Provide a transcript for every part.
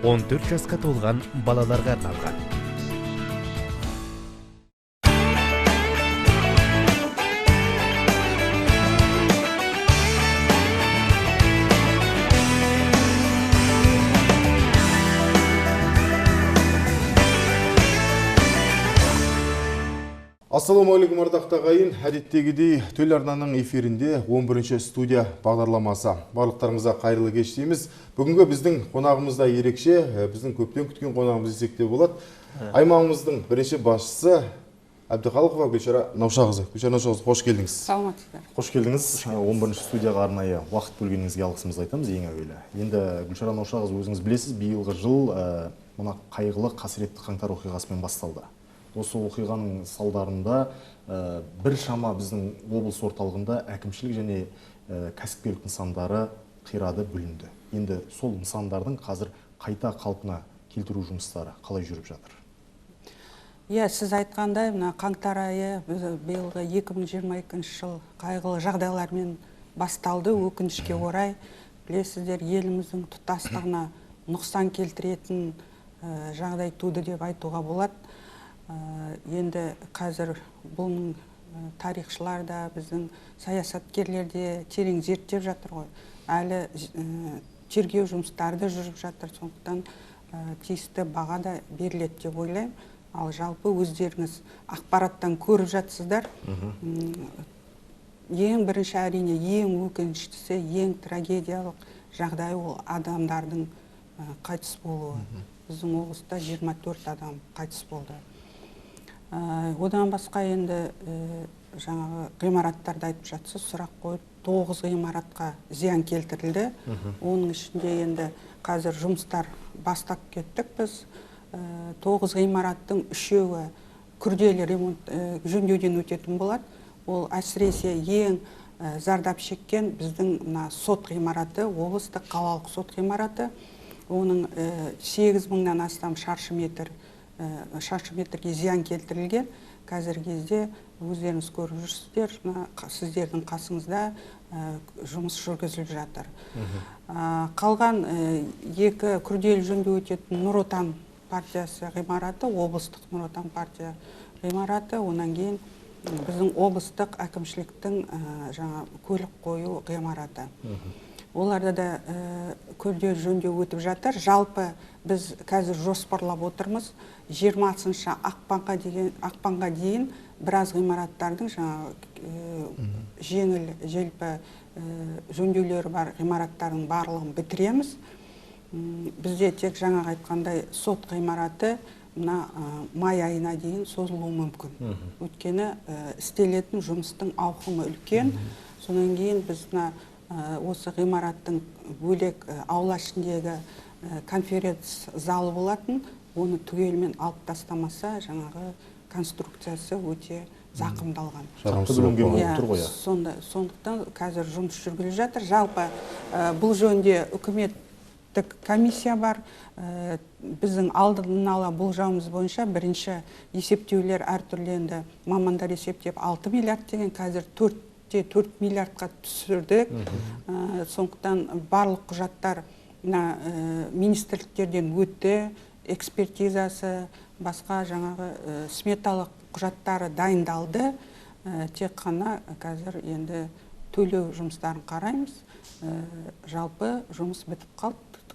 14 жасқа толған балаларға арналған. Ассалаумағалейкум, ардақты ағайын. Әдеттегідей телеарнаның эфирінде 11-ші студия бағдарламасы. Барлықтарыңызға қайырлы кеш дейміз. Бүгінгі біздің қонағымыз да ерекше, біздің көптен күткен қонағымыз десек те болады. Аймағымыздың бірінші басшысы Әбдіхалықова Гүлшара Наушақызы. Гүлшара Наушақызы, қош келдіңіз. Саламатсыздар. Қош келдіңіз. 11-ші студияға арнайы уақыт бөлгеніңізге алғысымызды айтамыз ең әуелі. Енді Гүлшара Наушақызы, өзіңіз білесіз, биылғы жыл мына қайғылы қасіретті қаңтар оқиғасымен басталды. Осы оқиғаның салдарында біршама біздің облыс орталығында әкімшілік және кәсіпкерлік нысандары қирады, бүлінді. Енді сол нысандардың қазір қайта қалпына келтіру жұмыстары қалай жүріп жатыр? Иә, сіз айтқандай, мына қаңтар айы биылғы 2022 жыл қайғылы жағдайлармен басталды. Өкінішке орай, білесіздер, еліміздің тұтастығына нұқсан келтіретін жағдай туды деп айтуға болады. Енді қазір бұның тарихшылар да, біздің саясаткерлер де терең зерттеп жатыр ғой. Әлі тергеу жұмыстары да жүріп жатыр, сондықтан тиісті баға да беріледі деп ойлаймын. Ал жалпы өздеріңіз ақпараттан көріп жатсыздар. Ең бірінші, әрине, ең өкініштісі, ең трагедиялық жағдай ол адамдардың қайтыс болуы. Біздің облыста 24 адам қайтыс болды. Одан басқа енді жаңағы ғимараттарды айтып жатсыз, сұрақ қойып, 9 ғимаратқа зиян келтірілді. Оның ішінде енді қазір жұмыстар бастап кеттік біз. 9 ғимараттың 3-еуі күрделі ремонт, жөндеуден өтетін болады. Ол әсіресе ең зардап шеккен біздің мына сот ғимараты, облыстық қалалық сот ғимараты. Оның 8 мыңнан астам шаршы метрге зиян келтірілген. Қазіргі кезде өздеріңіз көріп жүрсіздер, мына сіздердің қасыңызда жұмыс жүргізіліп жатыр. Қалған 2 күрделі жөндеу өтетін Нұр Отан партиясы ғимараты, облыстық Нұр Отан партия ғимараты, онан кейін біздің облыстық әкімшіліктің жаңа көлік қою ғимараты. Оларда да күрделі жөндеу өтіп жатыр. Жалпы біз қазір жоспарлап отырмыз. 20 ақпанға дейін біраз ғимараттардың жаңа жеңіл желпі жөндеулері бар ғимараттардың барлығын бітіреміз. Бізде тек жаңағы айтқандай сот ғимараты мына май айына дейін созылуы мүмкін. Өйткені істелетін жұмыстың ауқымы үлкен. Содан кейін біз мына осы ғимараттың бөлек аула ішіндегі конференц залы болатын, оны түгелімен алып тастамаса, жаңағы конструкциясы өте зақымдалған. Сондықтан қазір жұмыс жүргізіліп жатыр. Жалпы бұл жөнінде үкіметтік комиссия бар. Біздің алдын ала болжауымыз бойынша бірінші есептеулер әртүрлі, енді мамандар есептеп 6 миллиард деген, қазір 4 миллиардқа түсірдік. Сондықтан барлық құжаттар министрліктерден өтті, экспертизасы, басқа жаңағы сметалық құжаттары дайындалды. Тек қана қазір енді төлеу жұмыстарын қараймыз. Жалпы жұмыс бітіп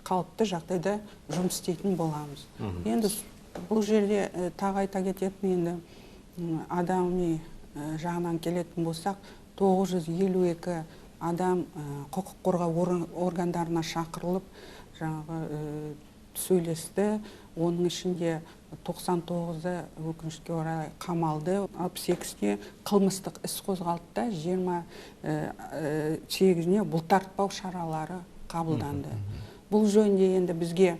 қалыпты жағдайда жұмыс істейтін боламыз. Енді бұл жерде тағы айта кететін, енді адами жағынан келетін болсақ, 952 адам құқық қорғау органдарына шақырылып, жаңағы сөйлесті. Оның ішінде 99-ы өкінішке орай қамалды, 68-не қылмыстық іс қозғалды да, 28-не бұлтартпау шаралары қабылданды. Бұл жөнінде енді бізге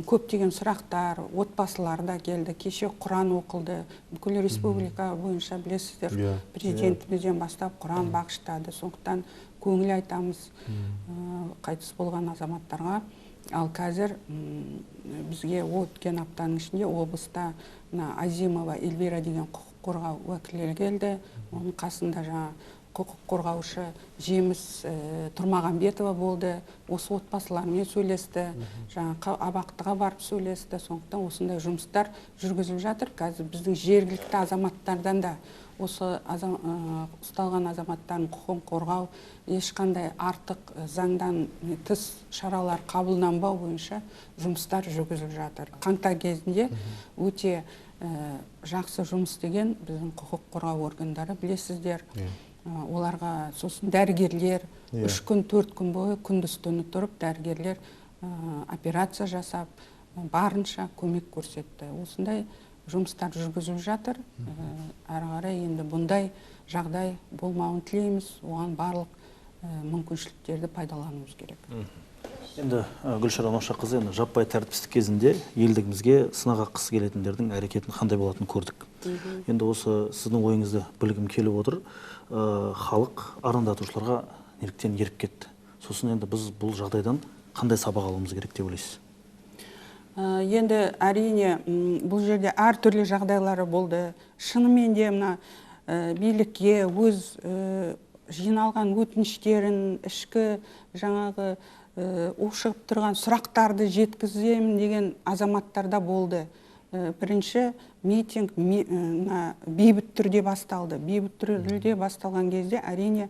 көптеген сұрақтар, отбасылар да келді. Кеше Құран оқылды. Бүкіл республика бойынша білесіздер, президентімізден бастап Құран бағыштады. Сондықтан көңіл айтамыз қайтыс болған азаматтарға. Ал қазір бізге өткен аптаның ішінде облыста мына Азимова Эльвира деген құқық қорғау уәкілі келді. Оның қасында жаңа құқық қорғаушы Жеміс Тұрмағамбетова болды, осы отбасылармен сөйлесті, жаңа абақтыға барып сөйлесті. Сондықтан осындай жұмыстар жүргізіліп жатыр. Қазір біздің жергілікті азаматтардан да осы ұсталған азаматтардың құқығын қорғау, ешқандай артық заңдан тыс шаралар қабылданбау бойынша жұмыстар жүргізіліп жатыр. Қаңтар кезінде өте жақсы жұмыс істеген біздің құқық қорғау органдары, білесіздер. Оларға сосын дәрігерлер 3 күн 4 күн бойы күндіз түні тұрып дәрігерлер операция жасап, барынша көмек көрсетті. Осындай жұмыстар жүргізіліп жатыр. Әрі қарай енді бұндай жағдай болмауын тілейміз. Оған барлық мүмкіншіліктерді пайдалануымыз керек. Енді Гүлшара Наушақызы, енді жаппай тәртіпсіздік кезінде елдігімізге сынақ аққысы келетіндердің әрекетін қандай болатынын көрдік. Енді осы сіздің ойыңызды білгім келіп отыр. Халық арандатушыларға неліктен еріп кетті? Сосын енді біз бұл жағдайдан қандай сабақ алуымыз керек деп ойлайсыз? Енді әрине бұл жерде әртүрлі жағдайлары болды. Шынымен де мына билікке өз жиналған өтініштерін, ішкі жаңағы ушығып тұрған сұрақтарды жеткіземін деген азаматтарда болды. Бірінші митинг бейбіт түрде басталды. Бейбіт түрде басталған кезде әрине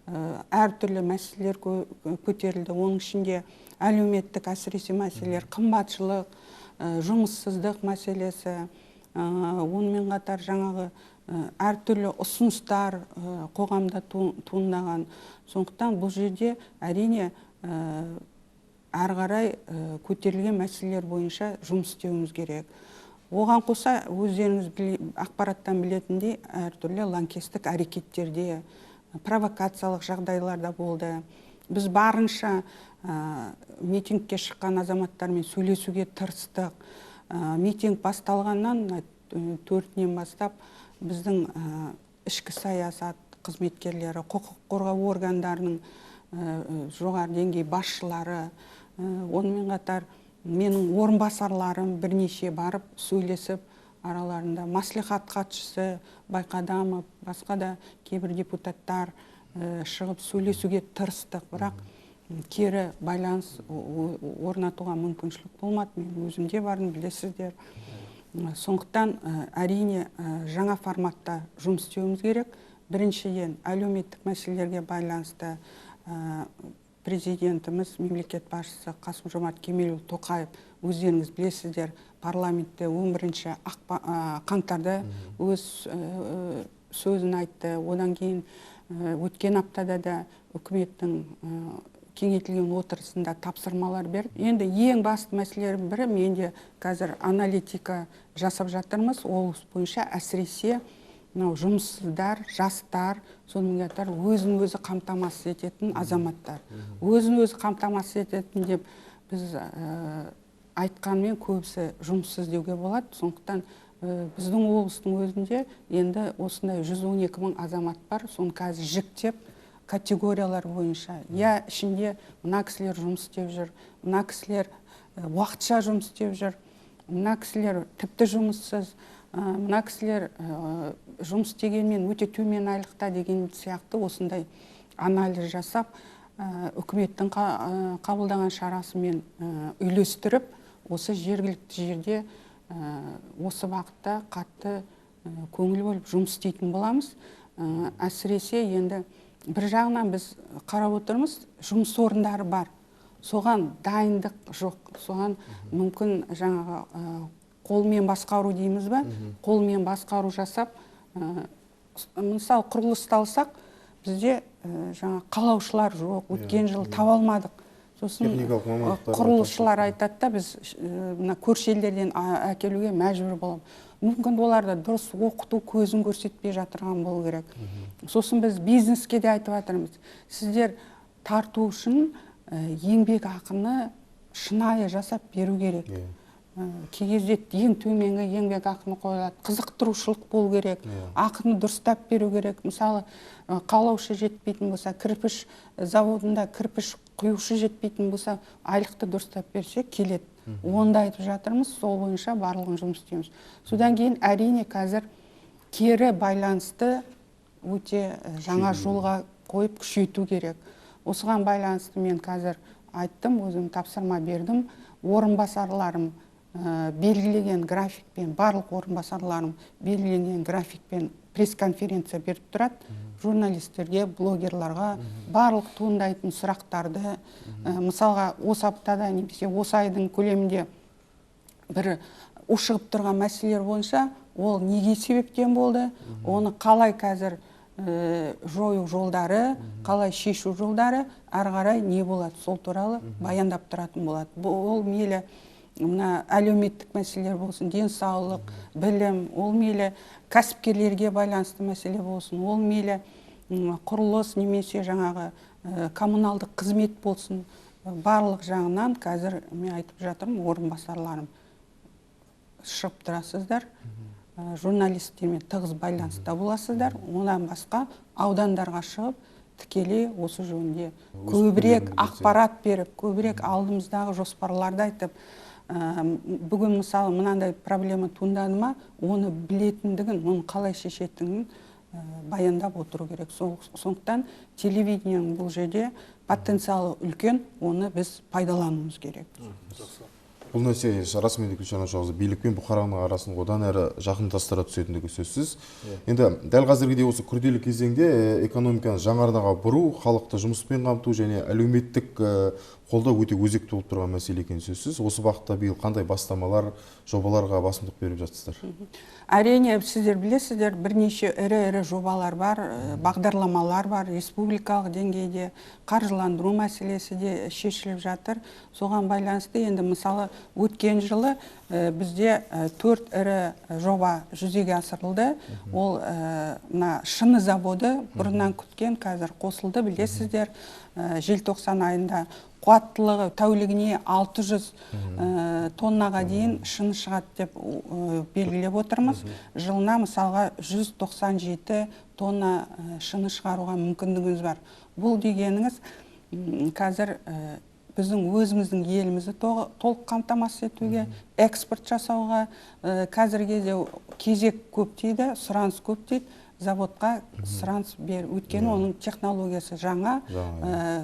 әртүрлі мәселелер көтерілді. Оның ішінде әлеуметтік әсіресе мәселелер, қымбатшылық, жұмыссыздық мәселесі, онымен қатар жаңағы әртүрлі ұсыныстар қоғамда туындаған. Сондықтан бұл жерде әрине әрі қарай көтерілген мәселелер бойынша жұмыс істеуіміз керек. Оған қоса өздеріңіз ақпараттан білетіндей әртүрлі лаңкестік әрекеттерде, провокациялық жағдайларда болды. Біз барынша митингке шыққан азаматтармен сөйлесуге тырыстық. Митинг басталғаннан 4-нен бастап біздің ішкі саясат қызметкерлері, құқық қорғау органдарының жоғары деңгей басшылары, онымен қатар менің орынбасарларым бірнеше барып сөйлесіп, араларында мәслихат хатшысы Байқадамов, басқа да кейбір депутаттар шығып сөйлесуге тырыстық. Бірақ кері байланыс орнатуға мүмкіншілік болмады. Мен өзім де бардым, білесіздер. Сондықтан әрине жаңа форматта жұмыс істеуіміз керек. Біріншіден, әлеуметтік мәселелерге байланысты президентіміз, мемлекет басшысы Қасым-Жомарт Кемелұлы Тоқаев, өздеріңіз білесіздер, парламентте 11 қаңтарда өз сөзін айтты. Одан кейін өткен аптада да үкіметтің кеңейтілген отырысында тапсырмалар берді. Енді ең басты мәселелердің бірі, мен де қазір аналитика жасап жатырмыз, облыс бойынша әсіресе мынау жұмыссыздар, жастар, сонымен қатар өзін өзі қамтамасыз ететін азаматтар. Өзін өзі қамтамасыз ететін деп біз айтқанмен көбісі жұмыссыз деуге болады. Сондықтан біздің облыстың өзінде енді осындай 112 мың азамат бар. Соны қазір жіктеп категориялар бойынша, я ішінде мына кісілер жұмыс істеп жүр, мына кісілер уақытша жұмыс істеп жүр, мына кісілер тіпті жұмыссыз, мына кісілер жұмыс істегенмен өте төмен айлықта деген сияқты осындай анализ жасап, үкіметтің қабылдаған шарасымен үйлестіріп, осы жергілікті жерде осы бағытта қатты көңіл бөліп жұмыс істейтін боламыз. Әсіресе енді бір жағынан біз қарап отырмыз, жұмыс орындары бар, соған дайындық жоқ, соған мүмкін жаңағы қолмен басқару дейміз ба, қолмен басқару жасап, мысалы құрылысты алсақ, бізде жаңа қалаушылар жоқ, өткен жылы таба алмадық. Сосын құрылысшылар айтады да, біз мына көрші елдерден әкелуге мәжбүр боламыз. Мүмкін оларды дұрыс оқыту көзін көрсетпей жатырған болу керек. Сосын біз бизнеске де айтып жатырмыз. Сіздер тарту үшін еңбек ақыны шынайы жасап беру керек. Кей кезде ең төменгі еңбек ақыны қойылады. Қызықтырушылық болу керек. Ақыны дұрыстап беру керек. Мысалы, қалаушы жетпейтін болса, кірпіш заводында кірпіш құюшы жетпейтін болса, айлықты дұрыстап берсе келеді. Оны да айтып жатырмыз, сол бойынша барлығын жұмыс істейміз. Содан кейін әрине қазір кері байланысты өте жаңа жолға қойып күшейту керек. Осыған байланысты мен қазір айттым, өзім тапсырма бердім. Орынбасарларым белгілеген графикпен, барлық орынбасарларым белгіленген графикпен пресс-конференция беріп тұрады. Журналистерге, блогерларға барлық туындайтын сұрақтарды, мысалға, осы аптада немесе осы айдың көлемінде бір ушығып тұрған мәселелер бойынша ол неге себептен болды, оны қалай қазір жою жолдары, қалай шешу жолдары, ары қарай не болады, сол туралы баяндап тұратын болады. Ол мейлі мына әлеуметтік мәселелер болсын, денсаулық, білім, ол мейлі кәсіпкерлерге байланысты мәселе болсын, ол мейлі құрылыс немесе жаңағы коммуналдық қызмет болсын, барлық жағынан қазір мен айтып жатырмын, орынбасарларым шығып тұрасыздар, журналистермен тығыз байланыста боласыздар, одан басқа аудандарға шығып тікелей осы жөнінде көбірек ақпарат беріп, көбірек алдымыздағы жоспарларды айтып, бүгін мысалы мынандай проблема туындады ма, оны білетіндігін, оны қалай шешетінін баяндап отыру керек. Сондықтан телевидениенің бұл жерде потенциалы үлкен, оны біз пайдалануымыз керек. Бұл нәрсе расымен де, Гүлшара Наушақызы, билік пен бұқараның арасын одан әрі жақындастыра түсетіндігі сөзсіз. Енді дәл қазіргідей осы күрделі кезеңде экономиканы жаңа арнаға бұру, халықты жұмыспен қамту және әлеуметтік қолдау өте өзекті болып тұрған мәселе екені сөзсіз. Осы бағытта биыл қандай бастамалар, жобаларға басымдық беріп жатсыздар? Әрине, сіздер білесіздер, бірнеше ірі-ірі жобалар бар, бағдарламалар бар, республикалық деңгейде қаржыландыру мәселесі де шешіліп жатыр. Соған байланысты енді мысалы өткен жылы бізде 4 ірі жоба жүзеге асырылды. Ол мына шыны заводы бұрыннан күткен, қазір қосылды, білесіздер. Желтоқсан айында қуаттылығы тәулігіне 600 тоннаға дейін шыны шығады деп белгілеп отырмыз. Жылына мысалға 197 тонна шыны шығаруға мүмкіндігіміз бар. Бұл дегеніңіз қазір біздің өзіміздің елімізді толық қамтамасыз етуге, экспорт жасауға, қазіргі кезде кезек көп дейді, сұраныс көп дейді, заводқа сұраныс бер. Өйткені оның технологиясы жаңа,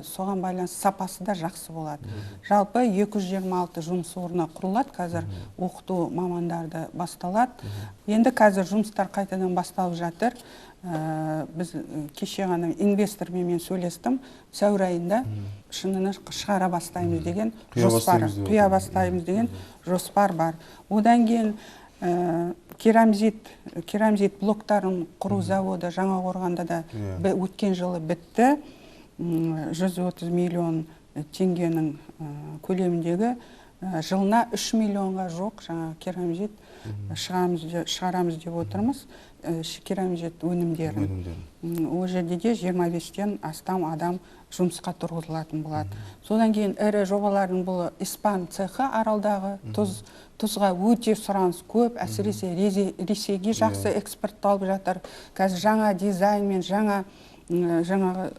соған байланысты сапасы да жақсы болады. Жалпы 226 жұмыс орны құрылады, қазір оқыту мамандарды басталады. Енді қазір жұмыстар қайтадан басталып жатыр. Біз кеше ғана инвестормен мен сөйлестім, сәуір айында шыныны шығара бастаймыз деген жоспар, құя бастаймыз деген жоспар бар. Одан кейін керамзит блоктарын құру заводы Жаңақорғанда да өткен жылы бітті. 130 миллион теңгенің көлеміндегі, жылына 3 миллионға жоқ жаңа керамзит шығарамыз деп отырмыз, керамзит өнімдерін. Ол жерде де 25-тен астам адам жұмысқа тұрғызылатын болады. Содан кейін ірі жобалардың бұл испан цехы Аралдағы, тұзға өте сұраныс көп, әсіресе Ресейге жақсы экспортталып жатыр. Қазір жаңа дизайнмен, жаңағы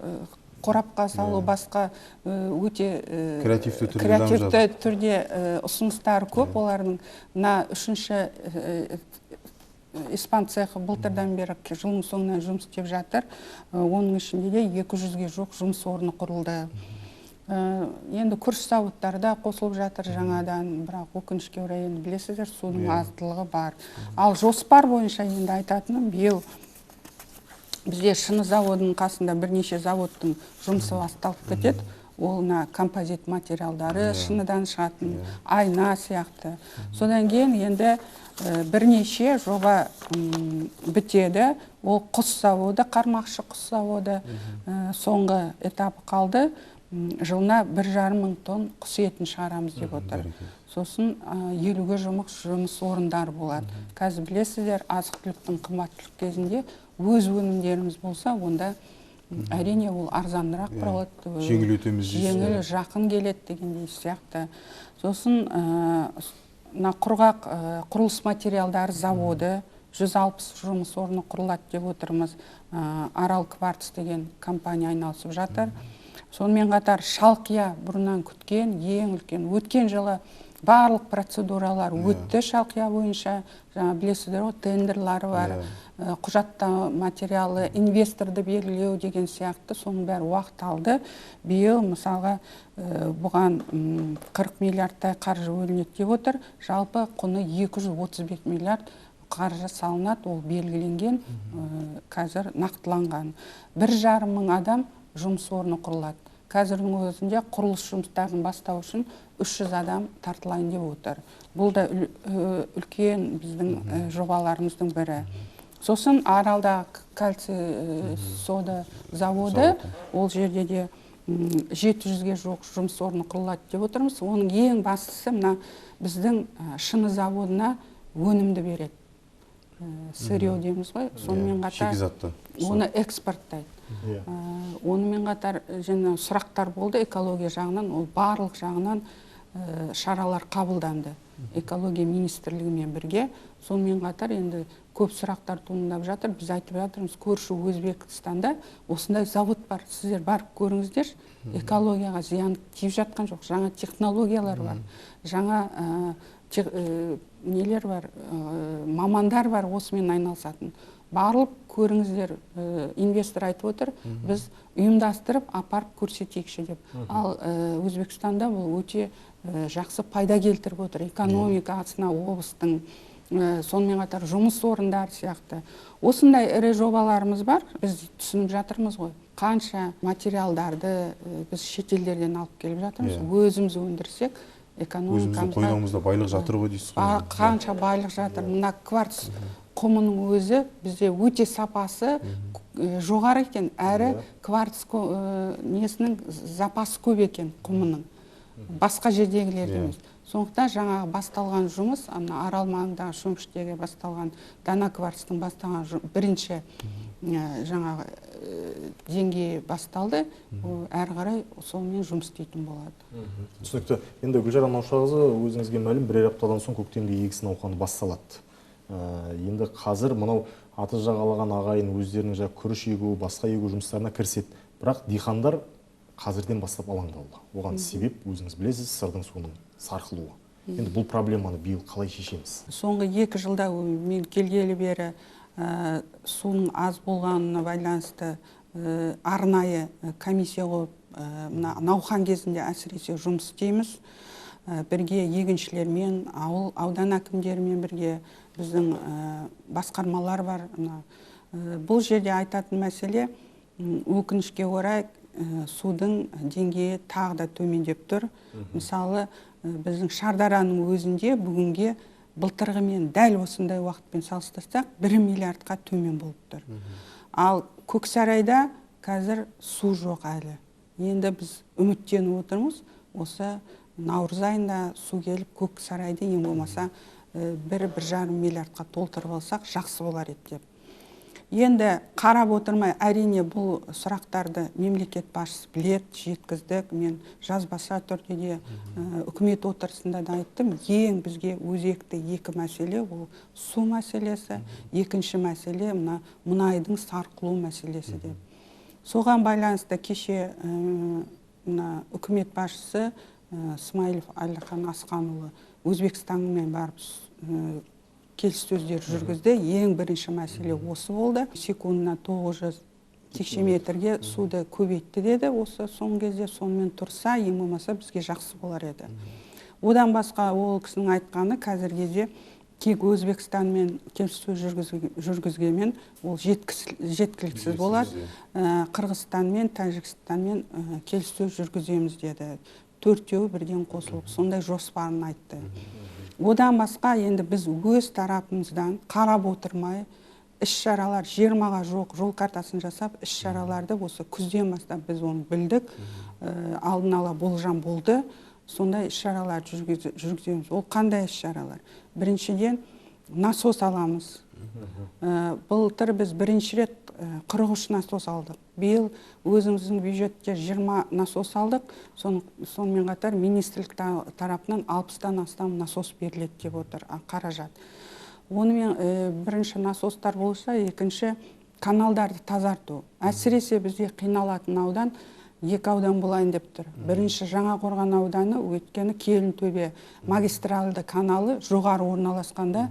қорапқа салу, басқа өте креативті түрде ұсыныстар көп. Олардың мына үшінші испан цехы былтырдан бері жылдың соңынан жұмыс істеп жатыр. Оның ішінде де 200-ге жуық жұмыс орны құрылды. Енді күріш зауыттары да қосылып жатыр жаңадан, бірақ өкінішке орай енді білесіздер, судың аздылығы бар. Ал жоспар бойынша енді айтатыным, биыл бізде шыны заводының қасында бірнеше заводтың жұмысы басталып кетеді. Ол мына композит материалдары, шыныдан шығатын айна сияқты. Содан кейін енді бірнеше жоба бітеді. Ол құс заводы, қармақшы құс заводы соңғы этапы қалды. Жылына 1,5 мың тонн құс етін шығарамыз деп отыр. Сосын 50-ге жуық жұмыс орындары болады. Қазір білесіздер, азық-түліктің қымбаттылық кезінде өз өнімдеріміз болса, онда әрине ол арзанырақ болады, жеңіл өтеміз дейсіз. Жеңіл, жақын келеді дегендей сияқты. Сосын мына құрғақ құрылыс материалдары заводы 160 жұмыс орны құрылады деп отырмыз. Арал Кварц деген компания айналысып жатыр. Сонымен қатар Шалқия бұрыннан күткен ең үлкен, өткен жылы Барлық процедуралар өтті Шалқия бойынша. Жаңа білесіздер ғой, тендерлары бар, құжаттама материалы, инвесторды белгілеу деген сияқты, соның бәрі уақыт алды. Биыл мысалға бұған 40 миллиардтай қаржы бөлінеді деп отыр. Жалпы құны 235 миллиард қаржы салынады, ол белгіленген, қазір нақтыланған. 1,5 мың адам жұмыс орны құрылады. Қазірдің өзінде құрылыс жұмыстарын бастау үшін 300 адам тартылайын деп отыр. Бұл да үлкен біздің жобаларымыздың бірі. Сосын Аралда кальций сода заводы, ол жерде де 700-ге жуық жұмыс орны құрылады деп отырмыз. Оның ең бастысы мына біздің шыны заводына өнімді береді. Сырье дейміз ғой, сонымен қатар оны экспорттайды. Онымен қатар жаңа сұрақтар болды экология жағынан, ол барлық жағынан шаралар қабылданды экология министрлігімен бірге. Сонымен қатар енді көп сұрақтар туындап жатыр. Біз айтып жатырмыз, көрші Өзбекстанда осындай завод бар, сіздер барып көріңіздерші, экологияға зиян тиіп жатқан жоқ, жаңа технологиялар бар, жаңа нелер бар, мамандар бар осымен айналысатын. Барып көріңіздер, инвестор айтып отыр, біз ұйымдастырып апарып көрсетейікші деп. Ал Өзбекстанда бұл өте жақсы пайда келтіріп отыр экономикасына, облыстың, сонымен қатар жұмыс орындары сияқты. Осындай ірі жобаларымыз бар. Біз түсініп жатырмыз ғой, қанша материалдарды біз шетелдерден алып келіп жатырмыз, өзіміз өндірсек, өзіміздің қойнауымызда байлық жатыр ғой дейсіз ғой. Қанша байлық жатыр. Мына кварц құмының өзі бізде өте сапасы жоғары екен, әрі кварц несінің запасы көп екен құмының, басқа жердегілерде емес. Сондықтан жаңағы басталған жұмыс, ана Арал маңындағы Шөміштегі басталған дана кварцтың басталған бірінші жаңағы деңгейі басталды, әрі қарай сонымен жұмыс істейтін болады. Түсінікті. Енді Гүлшара Наушақызы, өзіңізге мәлім, бірер аптадан соң көктемгі егіс науқаны басталады. Енді қазір мынау атыз жағалаған ағайын өздерінің жаңа күріш егу, басқа егу жұмыстарына кіріседі. Бірақ диқандар қазірден бастап алаңдаулы. Оған себеп, өзіңіз білесіз, Сырдың суының сарқылуы. Енді бұл проблеманы биыл қалай шешеміз? Соңғы 2 жылда мен келгелі бері суның аз болғанына байланысты арнайы комиссия қойып, мына науқан кезінде әсіресе жұмыс істейміз. Бірге егіншілермен, ауыл, аудан әкімдерімен бірге біздің басқармалар бар. Бұл жерде айтатын мәселе, өкінішке орай судың деңгейі тағы да төмендеп тұр. Мысалы, біздің Шардараның өзінде бүгінге былтырғымен дәл осындай уақытпен салыстырсақ, 1 миллиардқа төмен болып тұр. Ал Көксарайда қазір су жоқ әлі. Енді біз үміттеніп отырмыз, осы наурыз айында су келіп, Көксарайды ең болмаса 1-1,5 миллиардқа толтырып алсақ, жақсы болар еді деп. Енді қарап отырмай, әрине бұл сұрақтарды мемлекет басшысы біледі, жеткіздік. Мен жазбаша түрде де үкімет отырысында да айттым. Ең бізге өзекті екі мәселе, ол су мәселесі, екінші мәселе мына мұнайдың сарқылу мәселесі деп. Соған байланысты кеше мына үкімет басшысы Смайылов Әлихан Асқанұлы Өзбекстанмен барып келіссөздер жүргізді. Ең бірінші мәселе осы болды. Секундына 900 текше метрге суды көбейтті деді осы соңғы кезде. Сонымен тұрса, ең болмаса бізге жақсы болар еді. Одан басқа ол кісінің айтқаны, қазіргі кезде тек Өзбекстанмен келіссөз жүргізгенмен ол жеткіліксіз болады. Қырғызстанмен, Тәжікстанмен келіссөз жүргіземіз деді. Төртеуі бірден қосылып, сондай жоспарын айтты. Одан басқа енді біз өз тарапымыздан қарап отырмай, іс-шаралар 20-ға жуық жол картасын жасап, іс-шараларды осы күзден бастап біз оны білдік, алдын ала болжам болды. Сондай іс-шаралар жүргіземіз. Ол қандай іс-шаралар? Біріншіден, насос аламыз. Былтыр біз бірінші рет 43 насос алдық. Биыл өзіміздің бюджетте 20 насос алдық. Сонымен қатар министрлік тарапынан 60-тан астам насос беріледі деп отыр қаражат. Онымен бірінші насостар болса, екінші каналдарды тазарту. Әсіресе бізде қиналатын аудан Екі аудан болайын деп тұр. Бірінші Жаңақорған ауданы, өйткені Келінтөбе магистралды каналы жоғары орналасқанда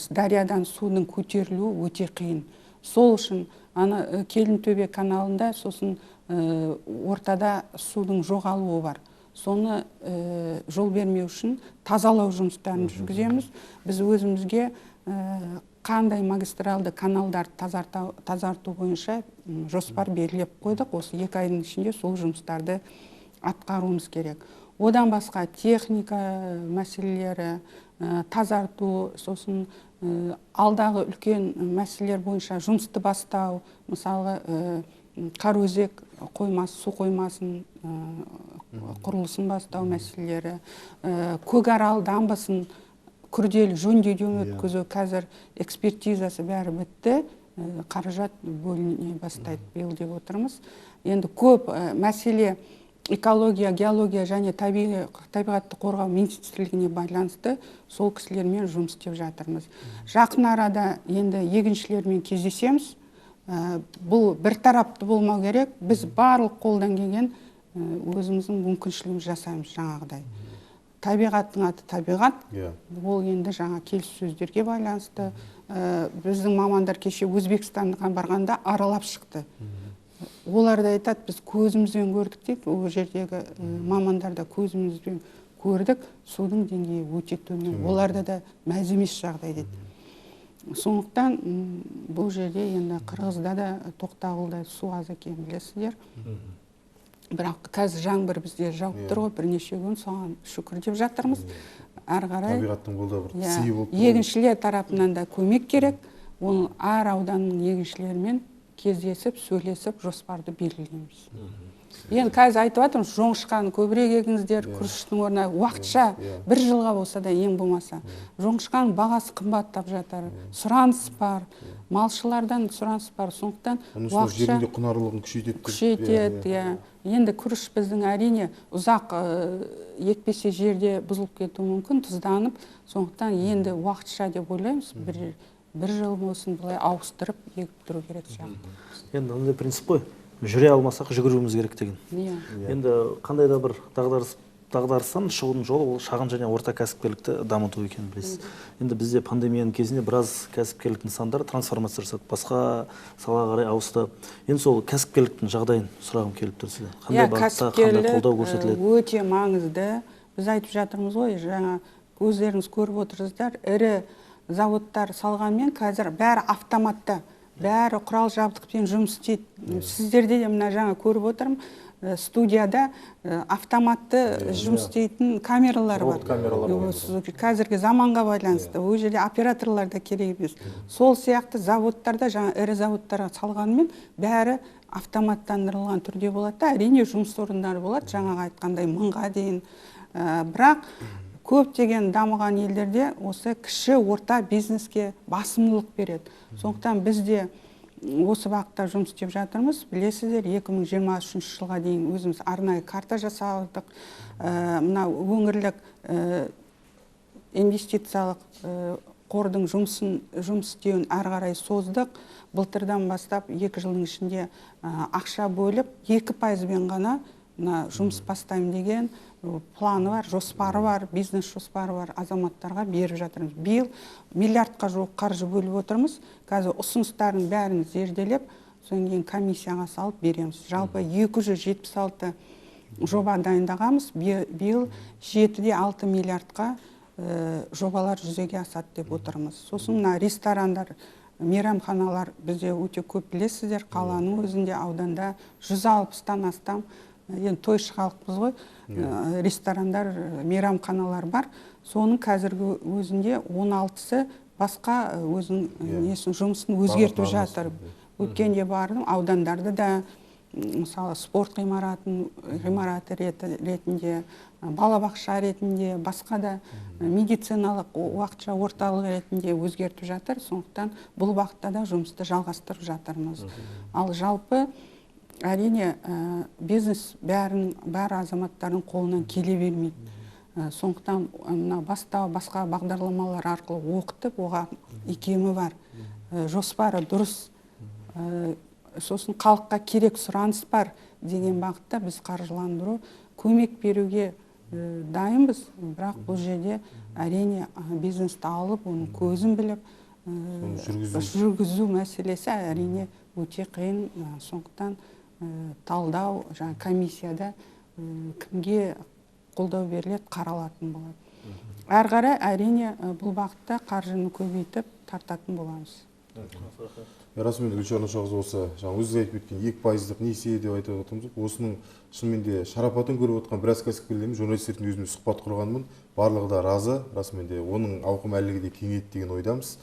дариядан судың көтерілуі өте қиын. Сол үшін ана Келінтөбе каналында сосын ортада судың жоғалуы бар. Соны жол бермеу үшін тазалау жұмыстарын жүргіземіз. Біз өзімізге қандай магистралды каналдарды тазарту бойынша жоспар белгілеп қойдық. Осы 2 айдың ішінде сол жұмыстарды атқаруымыз керек. Одан басқа техника мәселелері, тазарту, сосын алдағы үлкен мәселелер бойынша жұмысты бастау, мысалға Қараөзек қоймасы, су қоймасын құрылысын бастау мәселелері, Көкарал дамбасын күрделі жөндеуден өткізу, қазір экспертизасы бәрі бітті, қаражат бөліне бастайды биыл деп отырмыз. Енді көп мәселе экология, геология және табиғатты қорғау министрлігіне байланысты, сол кісілермен жұмыс істеп жатырмыз. Жақын арада енді егіншілермен кездесеміз. Бұл бір тарапты болмау керек. Біз барлық қолдан келген өзіміздің мүмкіншілігімізді жасаймыз жаңағыдай. Табиғаттың аты табиғат. Ол енді жаңа келіссөздерге байланысты. Біздің мамандар кеше Өзбекстанға барғанда аралап шықты. Олар да айтады, біз көзімізбен көрдік дейді. Ол жердегі мамандар да көзімізбен көрдік, судың деңгейі өте төмен. Оларда да мәз емес жағдай дейді. Сондықтан бұл жерде енді Қырғызда да Тоқтағұлда су аз екенін білесіздер. Бірақ қазір жаңбыр бізде жауып тұр ғой, бірнеше күн, соған шүкір деп жатырмыз. Әрі қарай табиғаттың қолда бір сыйы болып тұр. Егіншілер тарапынан да көмек керек. Оның әр ауданның егіншілерімен кездесіп, сөйлесіп, жоспарды белгілейміз. Енді қазір айтып жатырмыз, жоңышқаны көбірек егіңіздер, күріштің орнына уақытша бір жылға болса да ең болмаса. Жоңышқаның бағасы қымбаттап жатыр, сұраныс бар, малшылардан сұраныс бар, сондықтан уақытша жерінде құнарлылығын күшейтеді. Күшейтеді, иә. Енді күріш біздің әрине ұзақ екпесе жерде бұзылып кетуі мүмкін, тұзданып, сондықтан енді уақытша деп ойлаймыз, бір жыл болсын былай ауыстырып егіп тұру керек сияқты. Енді мындай принцип қой, жүре алмасақ жүгіруіміз керек деген. Енді қандай да бір дағдарыстан шығудың жолы ол шағын және орта кәсіпкерлікті дамыту екенін білесіз. Енді бізде пандемияның кезінде біраз кәсіпкерлік нысандар трансформация жасады, басқа салаға қарай ауысты. Енді сол кәсіпкерліктің жағдайын сұрағым келіп тұр сізден. Қандай бағытта, қандай қолдау көрсетіледі? Өте маңызды. Біз айтып жатырмыз ғой, жаңа өздеріңіз көріп отырсыздар, ірі заводтар салғанмен қазір бәрі автоматта, бәрі құрал жабдықпен жұмыс істейді. Сіздерде де мына жаңа көріп отырмын, студияда автоматты жұмыс істейтін камералар бар. Қазіргі заманға байланысты, ол жерде операторлар да керек емес. Сол сияқты заводтарда, жаңа ірі заводтарға салғанмен бәрі автоматтандырылған түрде болады да, әрине жұмыс орындары болады, жаңағы айтқандай 1000-ға дейін. Бірақ көптеген дамыған елдерде осы кіші орта бизнеске басымдылық береді. Сондықтан біз де осы бағытта жұмыс істеп жатырмыз. Білесіздер, 2023 жылға дейін өзіміз арнайы карта жасадық. Мына өңірлік инвестициялық қордың жұмыс істеуін әрі қарай создық. Былтырдан бастап 2 жылдың ішінде ақша бөліп, 2%-бен ғана мына жұмыс бастаймын деген планы бар, жоспары бар, бизнес жоспары бар азаматтарға беріп жатырмыз. Биыл миллиардқа жуық қаржы бөліп отырмыз. Қазір ұсыныстардың бәрін зерделеп, содан кейін комиссияға салып береміз. Жалпы 276 жоба дайындағанбыз. Биыл 7,6 миллиардқа жобалар жүзеге асады деп отырмыз. Сосын мына ресторандар, мейрамханалар бізде өте көп, білесіздер, қаланың өзінде, ауданда 160-тан астам, енді тойшы халықпыз ғой, ресторандар, мейрамханалар бар. Соның қазіргі өзінде 16-сы басқа өзінің несін, жұмысын өзгертіп жатыр. Өткенде бардым, аудандарда да, мысалы, спорт ғимараты ретінде, балабақша ретінде, басқа да медициналық уақытша орталық ретінде өзгертіп жатыр. Сондықтан бұл бағытта да жұмысты жалғастырып жатырмыз. Ал жалпы әрине бизнес бәрі азаматтардың қолынан келе бермейді. Сондықтан мына бастау басқа бағдарламалар арқылы оқытып, оған икемі бар, жоспары дұрыс, сосын халыққа керек сұраныс бар деген бағытта біз қаржыландыру, көмек беруге дайынбыз. Бірақ бұл жерде әрине бизнесті алып, оның көзін біліп, жүргізу мәселесі әрине өте қиын. Сондықтан талдау, жаңа комиссияда кімге қолдау беріледі, қаралатын болады. Әрі қарай әрине бұл бағытта қаржыны көбейтіп тартатын боламыз. Расымен, Гүлшара Наушақызы, осы жаңа өзіңіз айтып кеткен 2%-лық несие деп айтып отырмыз. Осының шынымен де шарапатын көріп отқан біраз кәсіпкерлермен, журналистердің өзіме сұхбат құрғанмын. Барлығы да разы, расымен де оның ауқымы әлі де кеңейді деген ойдамыз.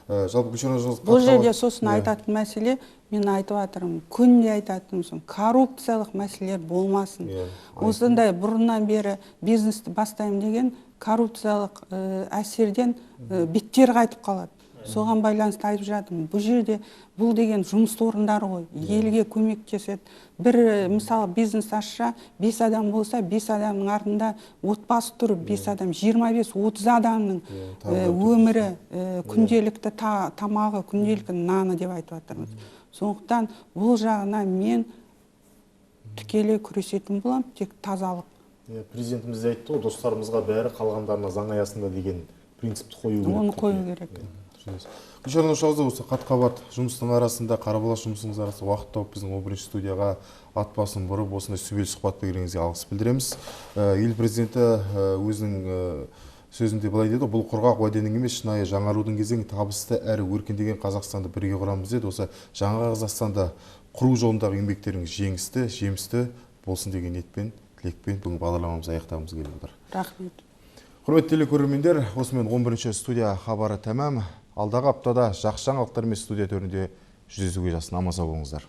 Жалпы Гүлшара Наушақызы, бұл жерде сосын айтатын мәселе, мен айтып жатырмын, күнде айтатыным, коррупциялық мәселелер болмасын. Осындай бұрыннан бері бизнесті бастаймын деген коррупциялық әсерден беттер қайтып қалады. Соған байланысты айтып жатырмын. Бұл жерде бұл деген жұмыс орындары ғой, елге көмектеседі. Бір мысалы бизнес ашса, 5 адам болса, 5 адамның артында отбасы тұр, 5 адам, 25-30 адамның өмірі, күнделікті тамағы, күнделікті наны деп айтып жатырмыз. Сондықтан бұл жағына мен тікелей күресетін боламын, тек тазалық. Президентіміз де айтты ғой, достарымызға бәрі, қалғандарына заң аясында деген принципті қою керек. Оны қою керек. Гүлшара Наушақызы, осы қат-қабат жұмыстың арасында, қарабалас жұмысыңыз арасында уақыт тауып біздің 11 студияға ат басын бұрып, осындай сүбелі сұхбат бергеніңізге алғыс білдіреміз. Ел президенті өзінің сөзінде былай деді: бұл құрғақ уәденің емес, шынайы жаңарудың кезеңі, табысты әрі өркендеген Қазақстанды бірге құрамыз деді. Осы жаңа Қазақстанды құру жолындағы еңбектеріңіз жеңісті, жемісті болсын деген ниетпен, тілекпен бүгін бағдарламамызды аяқтағымыз келіп отыр. Рахмет. Құрметті телекөрермендер, осымен 11 студия хабары тәмам. Алдағы аптада жақсы жаңалықтармен студия төрінде жүздесуге жазсын. Аман сау болыңыздар.